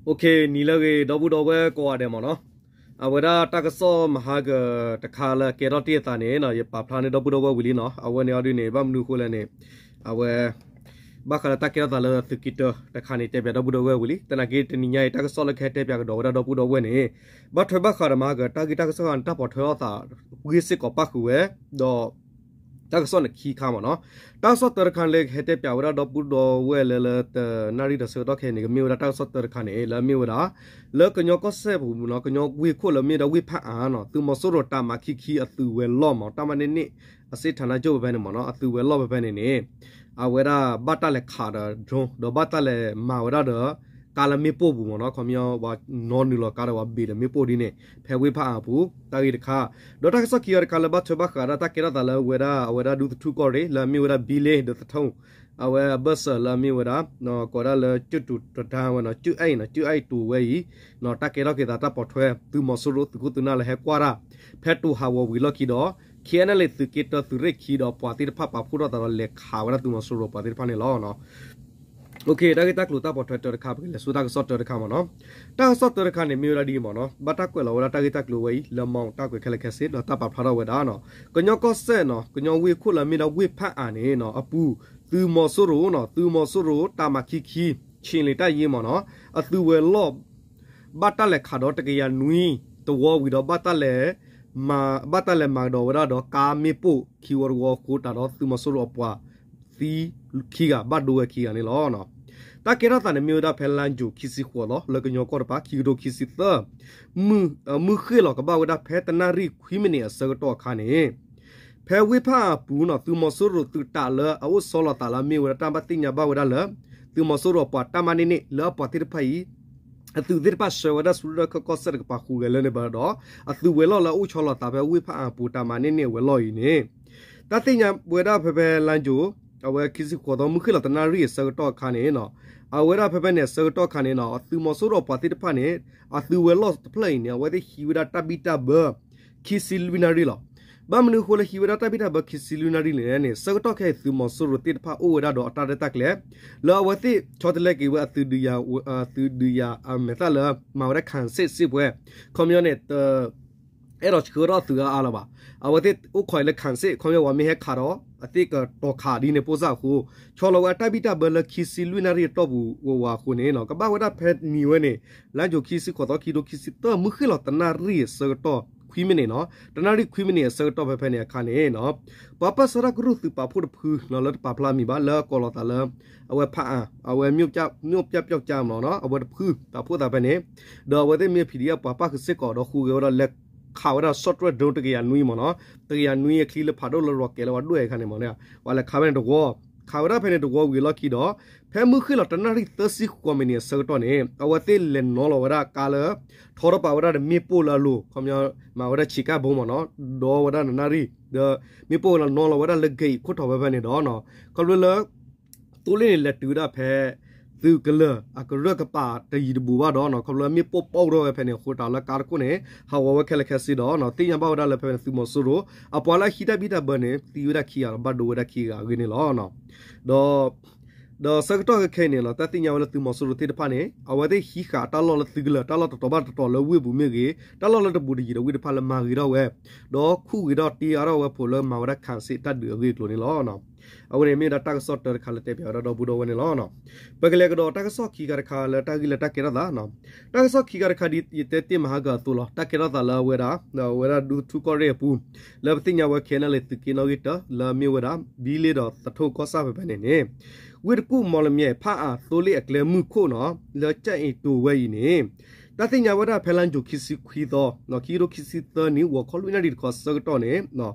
နံၤလၢအဂ့ၤ ဒီပုၢ်ဒီဝဲၢ်ကိးဂၤဒဲးမ့ၢ်နီၤ, အဝဲဒၣ်တၢ်ကစီၣ်မဟါကတခါလၢကဲထီၣ်တ့ၢ်အသးန့ၣ် ယပာ်ဖျါန့ၢ်ဒီပုၢ်ဒီဝဲၢ်ဝံၤလံနီၤ, အဝဲန့ၣ်အီၤဒုန့ၣ် ဘၣ်မနုၤအဃိလဲၣ်န့ၣ် အဝဲ ဘၣ်ဃးလၢတၢ်ကဲထီၣ်သးလၢသုးက့တၢတခါန့ၣ် တဲပၠးဒီပုၢ်ဒီဝဲၢ်ဝံၤလံ, သနာ်က့တနံၤညါအံၤ တၢ်ကစီၣ်လၢကဟဲတဲပၠးကဒီးဝဲဒၣ်ဒီပုၢ်ဒီဝဲၢ်န့ၣ် ဘၣ်ထွဲဘၣ်ဃးဒီးမဟါက တၢ်ဂ့ၢ်တၢ်ကစီၣ်န့ၣ် တၢ်ပိာ်ထွဲအသး ဂ့ၢ်စ့ၢ်ကီးပၣ်ဃုာ်ဝဲ, ဒီး တၢ်ကစီၣ်န့ၣ်ခံခါမ့ၢ်နီၤ, တၢ်ကစီၣ်တၢတခါလၢကဟဲတဲပၠးဝဲဒၣ်ဒီပုၢ်ဒီဝဲၢ်လၢလၢတနၣ်ရံၣ်ဒီးဆၢကတီၢ်ခဲအံၤန့ၣ် ကမ့ၢ်ဝဲဒၣ်တၢ်ကစီၣ်တၢတခါန့ၣ် လၢအမ့ၢ်ဝဲဒၣ် လၢကညီကီၢ်စဲၣ်ပူၤမ့ၢ်နီၤ, ကညီဝ့ၢ်ခိၣ်လၢအမ့ၢ်ဝဲဒၣ်ဝ့ၢ်ဖၣ်အၣ်နီၤ, သုးမီၤစိရိၤတၢ်မၤခံခံအသုးဝဲၤလီၢ်မ့ၢ် တၢ်မၤန့ၢ်န့ၢ် အစ့းဌာနချုပ်ဖဲဖဲန့ၣ်မ့ၢ်နီၤ, အသုးဝဲၤလီၢ်ဖဲဖဲန့ၣ်န့ၣ် အဝဲဒၣ်ဘၣ်တၢ်လဲၤခးဒီး drone ဒီးဘၣ်တၢ်လဲၤမၤဝဲဒၣ်ဒီး ကါလၢမ့ၣ်ပိၢ်ပူၤမ့ၢ်နီၤ, ခီပညီ ပှၤနီနုာ်လီၤကါဒီးပှၤဘ့ၣ်ဒီးမ့ၣ်ပိၢ်ဒ်န့ၣ် ဖဲဝ့ၢ်ဖၣ်အၣ်အပူၤ တၢ်ဂ့ၢ်တခါ, ဒီးတၢ်ကစီၣ်ခံဂၤတခါလၢဘၣ်ထွဲဘၣ်ဃးဒၣ်တၢ်ကဲထီၣ်သးလၢဝဲဒၣ် အဝဲဒၣ်ဒူသထူကီၢ်ရ့ၣ် လၢအမ့ၢ်ဝဲဒၣ်ဘံလ့ဒီးသထူ, အဝဲအဘၢၣ်စၢၤလၢအမ့ၢ်ဝဲဒၣ် ကိးဒၣ်လၢကၠူၣ်တူၤတဒါဝဲနီၤ, ကၠူၣ်အဲၣ်နီၤ, ကၠူၣ်အဲၣ်တူၤဝဲအံၤ တၢ်ကဲထီၣ်က့ၤသးတၢ်ပိာ်ထွဲ သုးမီၤစိရိၤသုးခိၣ်သုးနၢ်လၢဟဲကွၢ်တၢ် ဖဲတိၤဟးဝီၤဝံၤလီၢ်ခံဒီး ခ့ၣ်အဲၣ်နဲလ်အ့ သုးက့တၢသုးရ့ၣ်ခံဒီး ပှၤသ့ၣ်တဖၣ်ပာ်ဖှိၣ်ထီၣ်သးဒီးလဲၤခးဝဲဒၣ်သုးမီၤစိရိၤပှၤသ့ၣ်တဖၣ်န့ၣ်လီၤ. တၢ်ဂ့ၢ်တၢ်ကျိၤတၢ်ပိာ်ထွဲတၢတခါ ပကလဲၤဆူတၢ်ကစီၣ်တၢတခါမ့ၢ်နီၤ, တၢ်ကစီၣ်တၢတခါန့ၣ် မ့ၢ်ဝဲဒၣ်ဒ်အံၤမ့ၢ်နီၤ, ဘၣ်တၢ်ကွဲးလီၤဝဲဒၣ်တၢ်ဂ့ၢ်တၢ်ကျိၤဝဲအံၤ လၢမီၣ်တၢ်ကွဲးခဲလၢာ်ခဲဆ့ ဒီးတၢ်ပာ်ဖျါထီၣ်ဝဲဒၣ်နီၤ, ကညီကီၢ်စဲၣ်နီၤ, ကညီဝ့ၢ်ခိၣ်လၢအမ့ၢ်ဒၣ်ဝ့ၢ်ဖၣ်အၣ်န့ၣ်နီၤ, အပူၤ သုးမီၤစိရိၤနီၤ, သုးမီၤစိရိၤတၢ်မၤခံခံ ဆံးလံာ်တၢ်ယ့မ့ၢ်နီၤ, အသုးဝဲၤလီၢ် ဘၣ်တၢ်လဲၤခးဒီးတကယၤနွံတဝီဝံၤဒီး ဘၣ်တၢ်လဲၤမၤကဒီးဝဲဒၣ်ဒီးကါမ့ၣ်ပိၢ်ခံဝီတဝီအဃိ တၢ်ဒီးသုးမီၤစိရိၤအပှၤသံခံဂၤ ဘၣ်ဒိဝဲခံဂၤန့ၣ်လီၤ. တၢ်ကဲထီၣ်သးန့ၣ်မ့ၢ်ဝဲဒၣ်ဖဲလါယူၤခံဆံဃိးသီ လၢကညီကီၢ်တပၤ ခံကထိခံဆံသၢ မုၢ်ဃ့ၢ်လီၤကဘၣ်ဝဲဒၣ်ဖဲတနၣ်ရံၣ်ခွံမံးနံးအဆၢကတီၢ်အခါန့ၣ် ဖဲဝ့ၢ်ဖၣ်အၣ်အပူၤနီၤ သုးမီၤစိရိၤသုးတၢ်လၢအအိၣ်ဆီလီၤသးလၢအမ့ၢ်ဝဲဒၣ်တၢ်ဘၣ်သ့ၣ်ညါဘၣ်ဝဲဒၣ်လၢ သုးမီၤစိရိၤအပှၤတၢ်မၤန့ၢ်န့ၢ်လၢအပှၤသ့ၣ်တဖၣ်အံၤ အသုးသ့ၣ်တဖၣ်ဆှၢဝဲဒၣ်ဆူကီၢ်စဲၣ်တကပၤဃုာ်ဂဲၤလၢန့ၣ်ဘၣ်ဒီး အသုးဝဲၤလီၢ်လၢအအိၣ်ဆီလီၤသးဖဲဝ့ၢ်ဖၣ်အၣ်အပူၤတၢ်မၤန့ၢ်န့ၢ်အဝဲၤလီၢ်အံၤန့ၣ် တၢ်သ့ၣ်ညါဝဲဒၣ်ဖဲဖဲလါယူၤ အဝဲခံဆံဃိးသီ မုၢ်ဃ့ၢ်လီၤတနၣ်ရံၣ်အဆၢကတီၢ်အခါန့ၣ်နီၤ အဝဲဒၣ်ဖဲဖဲန့ၣ်အဆၢကတီၢ်အခါန့ၣ်နီၤ သုးမီၤစိရိၤအပှၤသ့ၣ်တဖၣ်န့ၣ် အသုးဝဲၤလီၢ်တဖျၢၣ်အံၤန့ၣ် အဝဲသ့ၣ်ဟံးဝဲဒၣ်တၢ်ဘံၣ်တၢ်ဘၢ ခံဆံလွံၢ်နၣ်ရံၣ်လီၤ. ဘၣ်မနုၤအဃိလၢဟံးဝဲဒၣ်တၢ်ဘံၣ်တၢ်ဘၢခံဆံလွံၢ်နၣ်ရံၣ်န့ၣ်န့ၣ် ဆၢကတီၢ်ခဲအံၤသုးမီၤစိရိၤသ့ၣ်တဖၣ်အိၣ်ဝဲဒၣ်ဒီးအတၢ်ရဲၣ်တၢ်ကျဲၤ လၢအဝဲသ့ၣ်ဆီတလဲက့ၤဝဲအသုးဒုးယၤ အသုးဒုးယၤအမဲာ်သၣ်လၢ မၤဝဲဒၣ်ခံစစ်စစ်ပွဲ ခီပညီန့ၣ် အဲၣ်ဒိးဆှၢထီၣ်သုးအါအါလၢၤဘၣ်. အဝဲသ့ၣ်အိၣ်ခိးအံၤလၢခံစစ် ခီပညီဝဲမ့ၢ်ဟဲခးဒီး အသ့ၣ်ကတီၤခးဒ်န့ၣ်ဖိစၢ်အဃိ ဆီလီၤဝဲအတၢ်ဘံၣ်တၢ်ဘၢလၢခံဆံလွံၢ်နၣ်ရံၣ်အတီၢ်ပူၤဝဲဝဲအဃိန့ၣ် ကဘၣ်ဝဲဒၣ်ဖဲနံၤဝဲန့ၣ် လါယူၤခံဆံဃိးသီ ခံကထိခံဆံသၢ မုၢ်ဃ့ၢ်လီၤတနၣ်ရံၣ်အဆၢကတီၢ် ခွံမံးနံးနီၤ တနၣ်ရံၣ်ခွံမံးနံးအဆၢကတီၢ်ဖဲဖဲန့ၣ်အခါန့ၣ် ပှၤပၢၢ်ဆၢတၢ်ကရူၢ်သုးပာ်ဖှိၣ်တဖု လၢတပာ်ဖျါမံၤဘၣ် လၢကိးလီၤသးလၢ အဝဲဖၣ်အၣ် အဝဲ မြို့ပြပျောက်ကျား မ့ၢ်နီၤ အဝဲတဖုပာ်ဖှိၣ်သးဖဲန့ၣ် ဒီးအဝဲသ့ၣ်မ့ၢ် PDF ပှၤပၣ်ဃုာ်စ့ၢ်ကီးဒီးဃုာ်ဂဲၤဝဲဒီးလဲၤခးဝဲဒၣ် short range drone တကယၤနွံ မ့ၢ်နီၤ တကယၤနွံအချံလၢဖးဒိၣ်လၢ rocket လၢပှၤဒွဲၣ်အခါန့ၣ်မ့ၢ်နီၤ ပှၤလဲၤခးဖဲန့ၣ်တဝီ ခးဝဲဒၣ်ဖဲန့ၣ်တဝီဝံၤအလီၢ်ခံဒီး ဖဲမုၢ်ဃ့ၢ်လီၤတနၣ်ရံၣ်သၢဆံဃိးမံးနံးအဆၢကတီၢ်န့ၣ် အဝဲသ့ၣ်လဲၤနီၤလီၤဝဲဒၣ်ကါလၢ ထီထီၣ်ပာ်ဝဲဒၣ်ဒီးမ့ၣ်ပိၢ်လၢအလိၤ ခီပညီ မၤဝဲဒၣ်ဆံးကၣ်ဘိမ့ၢ်နီၤ ဒီးဝဲဒၣ်နနၣ်ရံၣ် ဒီးမ့ၣ်ပိၢ်လၢနီၤလီၤဝဲဒၣ်လၢဂ့ၢ်အံၤခိၣ်ထီၣ်ဝဲဖဲန့ၣ်ဒီး ခီဖျိလၢ သိလ့ၣ်န့ၣ် လဲၤတုၤဝဲဒၣ်ဖဲ သုးကလၢၤအကရၢၢ်ကပၤတယံၤတဘူးဘၣ်ဒီး ခီဖျိလၢမ့ၣ်ပိၢ်ပိၢ်ထီၣ်ဝဲဖဲန့ၣ်အဃိ တၢ်လၢကါတခိၣ်န့ၣ် ဟးဂီၤဝဲခဲလၢာ်ခဲဆ့ဒီး သ့ၣ်ညါဘၣ်ဝဲဒၣ်လၢဖဲဖဲန့ၣ် သုးမီၤစိရိၤ အပှၤလၢအဟံးတၢ်ဘံၣ်တၢ်ဘၢန့ၣ် သံဝဲဒၣ်ခံဂၤဒီး ဘၣ်ဒိဝဲဒၣ်ခံဂၤအဂ့ၢ်န့ၣ်လီၤ. ဒီး ဒီးဆၢကတီၢ်ခဲခဲအံၤန့ၣ်လီၤ တၢ်သ့ၣ်ညါဝဲလၢသုးမီၤစိရိၤသ့ၣ်တဖၣ်န့ၣ် အဝဲသ့ၣ်ဟံးဃာ်တၢ်လီၢ်လၢသုးကလၢၤ တၢ်လီၢ်တတီၤဘၣ်တတီၤလၢဝ့ၢ်ပူၤမ့ၢ်ဂ့ၤ တၢ်လီၢ်လၢတဘူးတယံၤဒီးဝ့ၢ်တဖၣ်လၢမၤဂ့ၤထီၣ်ဝဲ ဒီးခူၣ်ဂ့ၤထီၣ်တ့အါထီၣ်ဝဲဖိးလၢမၤဝဲဒၣ်ခံစစ်တၢ်ဒုးအဂ့ၢ်အကျိၤန့ၣ်လီၤ. အဝဲန့ၣ်မ့ၢ်ဝဲဒၣ်တၢ်ကစီၣ်တၢတခါလၢတဲပၠးဝဲဒၣ်ဒီပုၢ်ဒီဝဲၢ်န့ၣ်လီၤ. ပကလဲၤကဒီးတၢ်ကစီၣ်ခံခါတခါလၢတၢ်ဂ့ၢ်လၢတၢ်ကဲထီၣ်သး တၢ်ကစီၣ်ခံခါတခါဒ်ယတဲတ့ၢ်မဟါကအသိးလီၤ. တၢ်ကဲထီၣ်သးလၢအဝဲဒၣ် အဝဲဒၣ်ဒူထူကီၢ်ရ့ၣ်အပူၤ လၢပသ့ၣ်ညါဝဲ ခဲအံၤန့ၣ်လံ သုးက့နီၣ်ဂံၢ်တၢ လၢအမ့ၢ်ဝဲဒၣ် ဘံလ့ဒီးသထူၣ်ကီၢ်ဆၣ်ဖဲဖဲန့ၣ်န့ၣ် ဝ့ၢ်တကူၣ်မီၣ်လမၠဲၣ်ဖၣ်အၣ်သိလ့ၣ်အကျဲမုၢ်ခိၣ်နီၤ လၢကၠဲၣ်အံၤတိၤဝဲအံၤန့ၣ် တၢ်သ့ၣ်ညါဝဲဒၣ်ဖဲလါယူၤခံဆံခွံသီ ခံကထိခံဆံသၢနံၣ် ဂီၤခီလွံၢ်နၣ်ရံၣ်တခီဆၢကတီၢ်န့ၣ်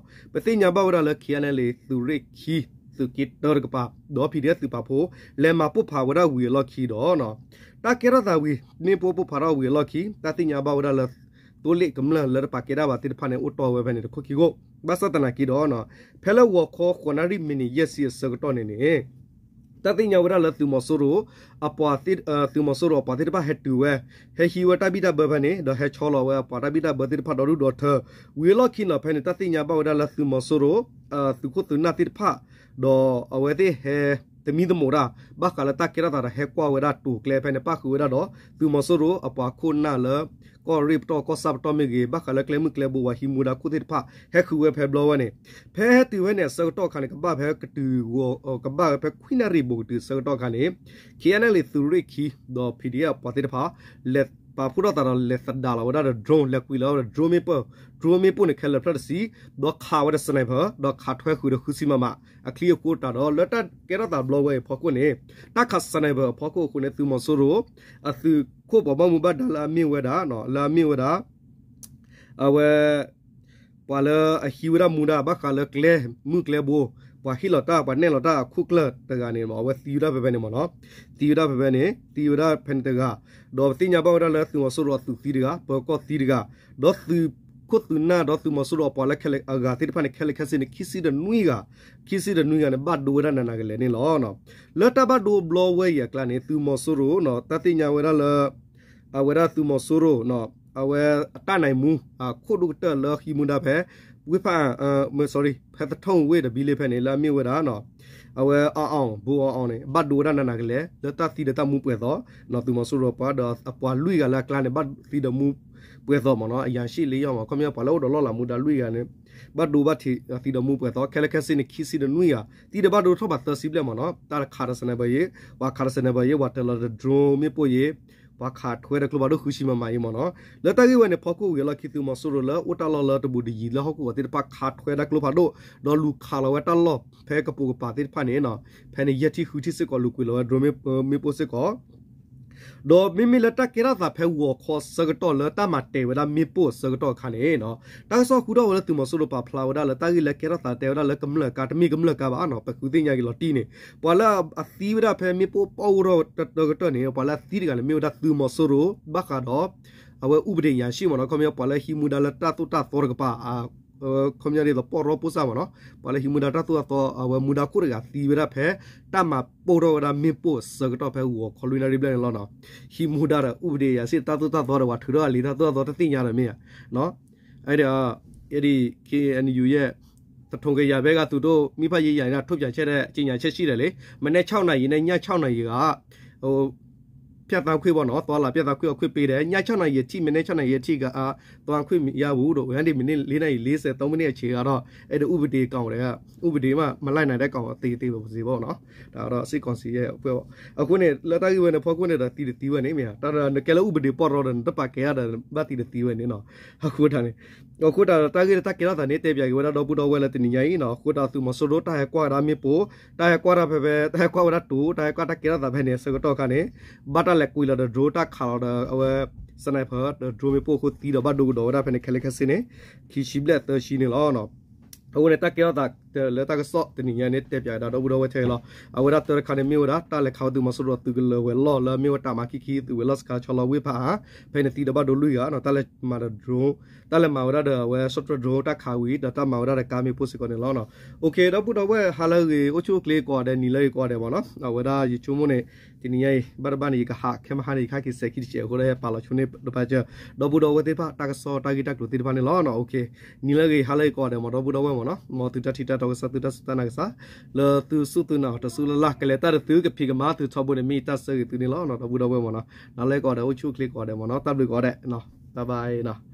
ပသ့ၣ်ညါဘၣ်ဝဲဒၣ်လၢ ခဲအံၤန့ၣ်လံ သုးရ့ၣ်ခံ သုးက့တၢတကပၤ ဒီး PDF သုးပာ်ဖှိၣ် လဲၤမၤပိၢ်ဖးဝဲဒၣ်ဝံၤအလီၢ်ခံဒီး တၢ်ကဲထီၣ်သးဝံၤ န့ၢ်ပိၢ်ပိၢ်ဖးထီၣ်ဝံၤအလီၢ်ခံ တၢ်သ့ၣ်ညါဘၣ်ဝဲဒၣ်လၢ သိလ့ၣ်ကမျၢၢ်လၢတပာ်ကဲဒၣ်ဘၣ်သ့ၣ်တဖၣ်န့ၣ် အိၣ်တီၢ်ဝဲဖဲန့ၣ်တခိၣ်ခံခိၣ် ဘၣ်ဆၣ်သနာ်က့ဒီး ဖဲလၢဂီၤခီဃိးနၣ်ရံၣ်မံးနံးယဲၢ်ဆံအဆၢကတီၢ်န့ၣ်န့ၣ် တၢ်သ့ၣ်ညါဝဲဒၣ်လၢသုးမီၤစိရိၤ အပှၤ သုးမီၤစိရိၤအပှၤသ့ၣ်တဖၣ်ဟဲတုၤဝဲ ဟဲဟံးဝဲတၢ်ဘံၣ်တၢ်ဘၢဖဲန့ၣ် ဒီးဟဲဆီလီၤဝဲအပှၤတၢ်ဘံၣ်တၢ်ဘၢသ့ၣ်တဖၣ်ဒီဒူၣ်ဒီထၢ ဝံၤအလီၢ်ခံနီၤ ဖဲန့ၣ် တၢ်သ့ၣ်ညါဘၣ်ဝဲဒၣ်လၢသုးမီၤစိရိၤ သုးခိၣ်သုးနၢ်သ့ၣ်တဖၣ် ဒီးအဝဲသ့ၣ်ဟဲ သမံသမိးတၢ် ဘၣ်ဃးလၢတၢ်ကဲထီၣ်သးဒီးဟဲကွၢ်ဝဲဒၣ်တိၤကျဲဖဲန့ၣ် ပၣ်ဃုာ်ဝဲဒၣ်ဒီး သုးမီၤစိရိၤအပှၤခိၣ်နၢ်လၢ ကီၢ်ရ့ၣ်ပတီၢ်ကီၢ်ဆၣ်ပတီၢ်မ့ၢ်ဂ့ၤ ဘၣ်ဃးလၢကျဲမုၢ်ကျဲဘိ ပှၤဟံးမူဒါခိၣ်သ့ၣ်တဖၣ် ဟဲဃုဝဲဖဲဘျီဝဲန့ၣ် ဖဲဟဲတုၤဝဲန့ၣ် အဆၢကတီၢ်အခါန့ၣ် ကဘၣ်ဖဲကတုၤ ကဘၣ်ဝဲဖဲခွံနၣ်ရံၣ်ဘူးကတုၤအဆၢကတီၢ်အခါန့ၣ် ခ့ၣ်အဲၣ်အဲၣ်လ့ၣ်သုးရ့ၣ်ခံ ဒီး ဖံးဒံၣ်အၣ် ပှၤသ့ၣ်တဖၣ် လဲၤပာ်ဖှိၣ်ထီၣ်သးဒီးလဲၤသဒၣ်လီၤဝဲဒၣ်ဒီး drone လဲၤကွံာ်လီၤဝဲဒီး drone မ့ၣ်ပိၢ် drone မ့ၣ်ပိၢ်န့ၣ် ခဲလၢာ်ဖျၢၣ်တဆံ ဒီးခးဝဲဒီး sniper ဒီးခးထွဲဃုာ်ဒီးဃုဆံ မမ အချံအဃိတးဒီး လၢတၢ်ကဲထီၣ်သးဘျီဝဲအံၤအဖီခိၣ်န့ၣ် တၢ်ခး sniper အဖီခိၣ်အဃိန့ၣ် သုးမီၤစိရိၤ အသုးခိၣ်ပှၤဘၣ်မူဘၣ်ဒါလၢအမ့ၢ်ဝဲဒၣ် လၢအမ့ၢ်ဝဲဒၣ် အဝဲ ပှၤလၢအဟံးဝဲဒၣ်မူဒါဘၣ်ဃးလၢကျဲမုၢ်ကျဲဘိ ပှၤဟ့ၣ်လီၤတၢ် ပှၤနဲၣ်လီၤတၢ်အခိၣ်ကျၢၢ်တဂၤန့ၣ် အဝဲသံဝဲဒၣ်ဖဲဖဲန့ၣ်မ့ၢ်နီၤ, သံဝဲဒၣ်ဖဲဖဲန့ၣ် သံဝဲဒၣ်ဖဲန့ၣ်တဂၤ, ဒီးပသ့ၣ်ညါဘၣ်ဝဲဒၣ်လၢသုးမီၤစိရိၤအသုးသံတဂၤ, ပၢၤကီၢ်သံတဂၤ, ဒီးသုးခိၣ်သုးနၢ်ဒီးသုးမီၤစိရိၤအပှၤလၢခဲလၢာ်အဂၤသ့ၣ်တဖၣ်န့ၣ် ခဲလၢာ်ခဲဆ့န့ၣ် ခံဆံဒီးနွံဂၤ, ခံဆံဒီးနွံဂၤန့ၣ် ဘၣ်ဒိဝဲဒၣ်နးနးကလဲာ်န့ၣ်လီၤ. လၢတၢ်ဘၣ်ဒိဘျီဝဲအံၤအကျါန့ၣ် သုးမီၤစိရိၤ တၢ်သ့ၣ်ညါဝဲဒၣ်လၢ အဝဲဒၣ်သုးမီၤစိရိၤ အဝဲအတၢ်နၢၤမူ အခိၣ်ဒိၣ်ကတၢၢ်လၢဟံးမူဒါဖဲ ဝ့ၢ်ဖးအၣ် sorry ဖဲသထူၣ်ဝ့ၢ်ဒီးဘံလ့ဖဲန့ၣ် လၢအမ့ၢ်ဝဲဒၣ် အဝဲအီၣ်အီၣ် ဘိအီၣ်အီၣ်န့ၣ် ဘၣ်ဒိဝဲဒၣ်နးနးကလဲာ် လၢတၢ်သံဒီးတၢ်မူပှဲၤသီ, သုးမီၤစိရိၤပှၤဒီးအပှၤလွံၢ်ဂၤလၢအကျါန့ၣ် ဘၣ်သံဒီးမူပှဲၤသီမ့ၢ်နီၤ, အယၤၡ့ၣ်လ့ယီၢ်မ့ၢ် ခီပညီပှၤလၢအိၣ်ဒီးလီၢ်လၤမူဒါလွံၢ်ဂၤန့ၣ် ဘၣ်ဒိဘၣ်ထံးသံဒီးမူပှဲၤသီ, ခဲလၢာ်ခဲဆ့န့ၣ် ခံဆံဒီးနွံဂၤ, သံဒီးဘၣ်ဒိထီၣ်ဘးသၢဆံဘျဲၣ်မ့ၢ်နီၤ, တၢ်ခးဒီး sniper ယ့ၤ, ပှၤခးဒီး sniper ယ့ၤ, ပှၤတၢၤလီၤဒီး drone မ့ၣ်ပိၢ်ယ့ၤ, ပှၤခးထွဲဒီးကျိဖးဒိၣ်ဃုဆံ မမ ယ့ၤမ့ၢ်နီၤ, လၢတၢ်ဂ့ၢ်ဝဲန့ၣ် ဖီခိၣ်ဂ့ၤလီၢ်ခံ သုးမီၤစိရိၤလၢအိၣ်တၢ်လီၢ်လၢတဘူးတယံၤလၢဟီၣ်ခိၣ်အီၤသ့ၣ်တဖၣ် ခးထွဲဒၣ်ကျိဖးဒိၣ် ဒီးလူၤခးလီၤဝဲတၢ်လီၢ်ဖဲကပိာ်ကပၤသ့ၣ်တဖၣ်န့ၣ် ဖဲန့ၣ်ယဲၢ်ထံၣ်ဃုထံၣ်စ့ၢ်ကီး လူၤကွံာ်လီၤဝဲ drone မ့ၣ်ပိၢ်စ့ၢ်ကီး ဒီးမ့မ့ၢ်လၢတၢ်ကဲထီၣ်သးဖဲဂီၤခီဆၢကတီၢ်လၢတၢ်မၤတဲာ်ဝဲဒၣ်မ့ၣ်ပိၢ်အဆၢကတီၢ်အခါန့ၣ် တၢ်ကစီၣ်ဟူထီၣ်ဝဲလၢသုးမီၤစိရိၤပာ်ဖျါဝဲဒၣ်လၢတၢ်ဂ့ၢ်လၢကဲထီၣ်သးတဲဝဲဒၣ်လၢကမျၢၢ်ကါ တမ့ၢ်ကမျၢၢ်ကါဘၣ်နီၤ, ပဃုသ့ၣ်ညါက့ၤလီၤတံၢ်န့ၣ် ပှၤလၢအသံဝဲဒၣ်ဖဲမ့ၣ်ပိၢ်ပီၣ်အိၣ်ထီၣ်တကတၢၢ်န့ၣ် ပှၤလၢအသံတဂၤန့ၣ် မ့ၢ်ဝဲဒၣ်သုးမီၤစိရိၤ ဘၣ်ဃးဒီး အဝဲ ဥပဒေအရာရှိ မ့ၢ်နီၤ, ခီပညီပှၤလၢဟံးမူဒါလၢတၢ်သိၣ်တၢ်သီတကပၤ ခီပညီဒ်သိးပီၣ်ရီပိၢ်စၢ်မ့ၢ်နီၤ, ပှၤလၢဟံးမူဒါတၢ်သိၣ်တၢ်သီ အဝဲမူဒါခိၣ်တဂၤသံဝဲဒၣ်ဖဲ တၢ်မၤပိၢ်ထီၣ်ဝဲဒၣ်မ့ၣ်ပိၢ်အဆၢကတီၢ်ဖဲဂီၤခီလွံၢ်နၣ်ရံၣ်ဘျဲၣ်န့ၣ်လီၤနီၤ, ဟံးမူဒါဒီး ဥပဒေအရာရှိ တၢ်သိၣ်တၢ်သီဒီး ပှၤထုးထီၣ်အလံာ်တၢ်သိၣ်တၢ်သီတသ့ၣ်ညါဒီးမ့ၢ်ဧါ, ဒီး KNU ရဲ့ သထုံကယၤဘဲကသူတို့ မိဖးယံယၤန့ၣ် ထုတ်ပြန်ချက် ကြေညာချက်ရှိတယ်လေ, မနက်ခြောက်နာရီနဲ့ ညခြောက်နာရီက ဖြတ်သန်းခွင့်ပေါ့နော်, သွားလာဖြတ်သန်းခွင့် အခွင့်ပေးတယ်, ညခြောက်နာရီအထိ မနက်ခြောက်နာရီအထိက သွားခွင့်မရဘူးလို့, ညနေ မနက်လေးနာရီ လေးဆယ်သုံးမိနစ်အချိန်ကတော့ အဲ့ဒီဥပဒေကောင်တွေက ဥပဒေမှ မလိုက်နိုင်တဲ့ကောင် သေသေပေါ့နော်, ဒါကတော့ စစ်ကောင်စီရဲ့အဖွဲ့ပေါ့, အဃိန့ၣ် လၢတၢ်ဂ့ၢ်ဝဲန့ၣ် ဖီခိၣ်န့ၣ်ဒီး သံတသံဝဲန့ၣ်မ့ၢ်ဧါ, တၢ်ဒီးနကဲလၢဥပဒေပီၢ်ရီဒီး နတပာ်ကဲဧါဒီး ဘၣ်သံတသံဝဲန့ၣ်နီၤ, အဃိတၢ်န့ၣ် အဃိတၢ်တၢ်ဂ့ၢ်လၢတၢ်ကဲထီၣ်သးန့ၣ် တဲပၠးက့ၤဝဲဒၣ်ဒီပုၢ်ဒီဝဲၢ်လၢတနံၤညါအံၤနီၤ, အဃိတၢ်သုးမီၤစိရိၤ တၢ်ဟဲကွၢ်ဝဲဒၣ်မ့ၣ်ပိၢ်, တၢ်ဟဲကွၢ်တၢ်ဖဲဖဲ တၢ်ဟဲကွၢ်ဝဲဒၣ်တိၤ, တၢ်ဟဲကွၢ်တၢ်ကဲထီၣ်သးဖဲန့ၣ် အဆၢကတီၢ်ခါန့ၣ် ဘၣ်တၢ်လဲၤကွံာ်လီၤဒီး drone တၢ်ခးလီၤဒီး အဝဲ sniper ဒီး drone မ့ၣ်ပိၢ်အဃိသံဒီးဘၣ်ဒိကဒီးဝဲဒၣ်ဖဲန့ၣ် ခဲလၢာ်ခဲဆ့န့ၣ် ခံဆံဘျဲၣ်သၢဆံန့ၣ်လီၤ. အဃိန့ၣ် တၢ်ကဲထီၣ်သးလၢတၢ်ကစီၣ်တနံၤညါန့ၣ် တဲပၠးဝဲဒၣ်ဒီပုၢ်ဒီဝဲၢ်ထဲအံၤလီၤ. အဝဲဒၣ်တၢတခါန့ၣ်မ့ၢ်ဝဲဒၣ် တၢ်လဲၤခးဝဲသုးမီၤစိရိၤသုးကလၢၤဝဲၤလီၢ်လၢမ့ၢ်ဝဲတၢ်မၤခံခံ သုးဝဲၤလီၢ်စခါဆီလီၤဝ့ၢ်ဖးအါ ဖဲန့ၣ်သံဒီးဘၣ်ဒိလွံၢ်ဂၤနီၤ, တၢ်လဲၤမၤဒီး drone, တၢ်လဲၤမၤဝဲဒၣ်ဒီးအဝဲ short range drone တၢ်ခးဝံၤ ဒီးတၢ်မၤဝဲဒၣ်ဒီးကါမ့ၣ်ပိၢ်စ့ၢ်ကီးန့ၣ်လီၤ. အိၣ်ခ့ ဒီပုၢ်ဒီဝဲၢ် ဟါလၢအဂ့ၤ အိၣ်ဆူၣ်အိၣ်ချ့ကိးဂၤဒဲး နံၤလၢအဂ့ၤကိးဂၤဒဲးမ့ၢ်နီၤ, အဝဲဒၣ်ယဆိကမိၣ်န့ၣ် တနံၤညါအံၤ ဘၣ်တဘၣ်န့ၣ် ယကဟးခဲမဟါန့ၣ် ယကဟဲက့ၤစဲးခံတစဲးအဃိဒီး ဟဲပာ်လီၤဆိန့ၢ်တပၢ်စၢၤ ဒီပုၢ်ဒီဝဲၢ်သ့ၣ်တဖၣ် တၢ်ကစီၣ်တၢ်ဂ့ၢ်တၢ်ကျိၤသ့ၣ်တဖၣ်န့ၣ်လီၤ. အိၣ်ခ့ နံၤလၢအဂ့ၤ ဟါလၢအဂ့ၤကိးဂၤဒဲးမ့ၢ် ဒီပုၢ်ဒီဝဲၢ်မ့ၢ်နီၤ, မ်သုတၢ်ထံၣ်တၢ်တီကစၢ် သုတၢ်စူၢ်တၢ်နာ်ကစၢ် လၢသုစူၢ်သုနာ်အီၤတစူၢ်လၢ်လၢ် ကလဲၤတၢ်ဒီးသု ကဖံးကမၤသုထီဘိန့ၣ် မ့ၢ်တၢ်ဆၢဂ့ၤသုန့ၣ်လီၤ. ဒီပုၢ်ဒီဝဲၢ်မ့ၢ်နီၤ, နၤလၢကိးဂၤဒဲး အိၣ်ဆူၣ်အိၣ်ချ့ကိးဂၤဒဲးမ့ၢ်နီၤ, တၢ်ဘျုးကိးဂၤဒဲး bye bye နီၤ.